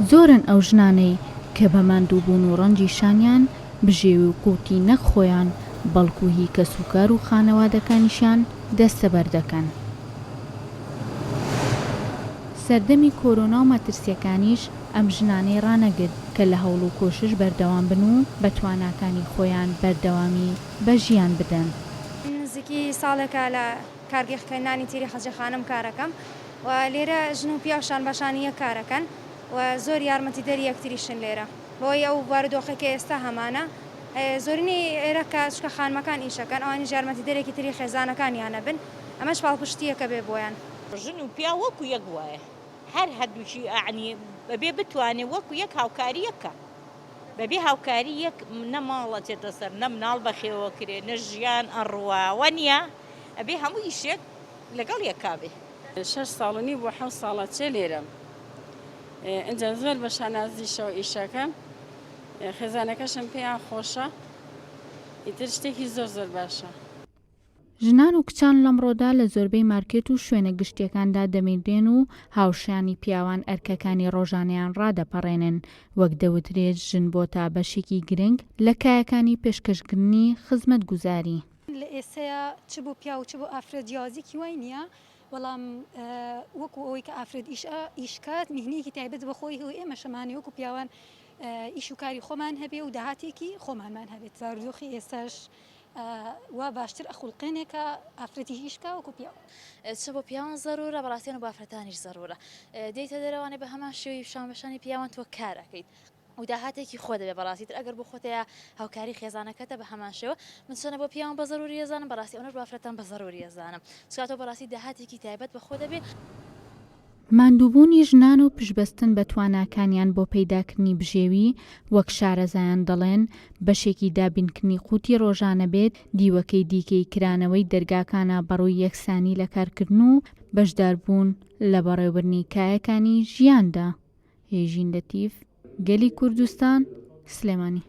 زۆرن ئەو ژنانەی کە بە ماندووبوون و ڕەنجی شانیان بژێوی و قوتی نەک خۆیان بەڵکو هی کەسوکار و خانەوادەکانیشیان دەستەبەر دەکەن. سەردەمی کۆرۆنا و مەترسییەکانیش ئەم ژنانەی ڕانەگرت کە لە هەوڵ و کۆشش بەردەوام بن و بە تواناکانی خۆیان بەردەوامی بە ژیان بدەن. نزیکی ساڵێکە لە کارگەی خکەنانی تیری خەجە خانم کارەکەم و لێرە ژن و پیاو شان بە شانی یەک کارەکەن و زۆر یارمەتیدەری یەکتریشن لێرە بەوەی ئەو بارودۆخەی کە ئێستا هەمانە زۆرینەی ئێرە کە چونکە خانمەکان ئیشەکەن ئەوانیش یارمەتیدەرێکی تری خێزانەکانیانە بن ئەمەش پاڵپشتییەکە بێ بۆیان. ژن و پیاو وەکو یەک وایە هەر هەردووکی ئەعنی بەبێ بتوانێ وەکو یەک هاوکاری یەک کا بەبێ هاوکاری یەک نە ماڵ ئەچێتە سەر نە مناڵ بەخێوە کرێ نە ژیان ئەڕوا وەنیە ئەبێ هەموو ئیشێک لەگەڵ یەکا بێ. شەش ساڵ و نیو بۆ حەوت ساڵە چێ لێرەم ئینجا زۆر بە شانازیشەوە ئیشەکەم خێزانەکەشم پێیان خۆشە ئیتر شتێکی زۆر زۆر باشە. ژنان و کچان لەمڕۆدا لە زۆربەی مارکێت و شوێنە گشتییەکاندا دەبینرێن و هاوشانی پیاوان ئەرکەکانی ڕۆژانەیان ڕادەپەڕێنن، وەک دەوترێت ژن بۆتە بەشێکی گرنگ لە کایەکانی پێشکەشکردنی خزمەتگوزاری. لە ئێسەیا چ بۆ پیاو و چ بۆ ئافرەت جیاوازیەکی وای نییە، بەڵام وەکو ئەوەی کە ئافرەت ئیش ئیش کات میهنەیەکی تایبەت بە خۆی هەیە و ئێمەش ئەمانەوێ وەکو پیاوان ئیش و کاری خۆمان هەبێ و داهاتێکی خۆمانمان هەبێت. بارودۆخی ئێستاش وا باشتر ئەخوڵقێنێ کە ئافرەتیش ئیش بکا وەکو پیاو. چ بۆ پیاوان زەرورە بەڕاستی بۆ ئافرەتانیش زەرورە دێیتە دەرەوانێ بە هەمان شێوەی شان بە شانی پیاوان تۆ کار ئەکەیت و داهاتێکی خۆت دەبێ بەڕاستی تر ئەگەر بۆ خۆتەیە هاوکاری خێزانەکەتە بە هەمان شێوە من چەنە بۆ پیاوان بە زەروری ئەزانم بەڕاستی ئەونەش بۆ ئافرەتان بە زەروری ئەزانم چونکە تۆ بەڕاستی داهاتێکی تایبەت بە خۆ دەبێ. ماندووبوونی ژنان و پشتبەستن بە تواناکانیان بۆ پەیداکردنی بژێوی، وەک شارەزایان دەڵێن، بەشێکی دابینکردنی قوتی ڕۆژانە بێت، دیوەکەی دیکەی کرانەوەی دەرگاکانە بەڕووی یەکسانی لە کارکردن و بەشداربوون لە بەڕێوەبردنی کایەکانی ژیاندا. هێژین لەتیف، گەلی کوردستان، سلێمانی.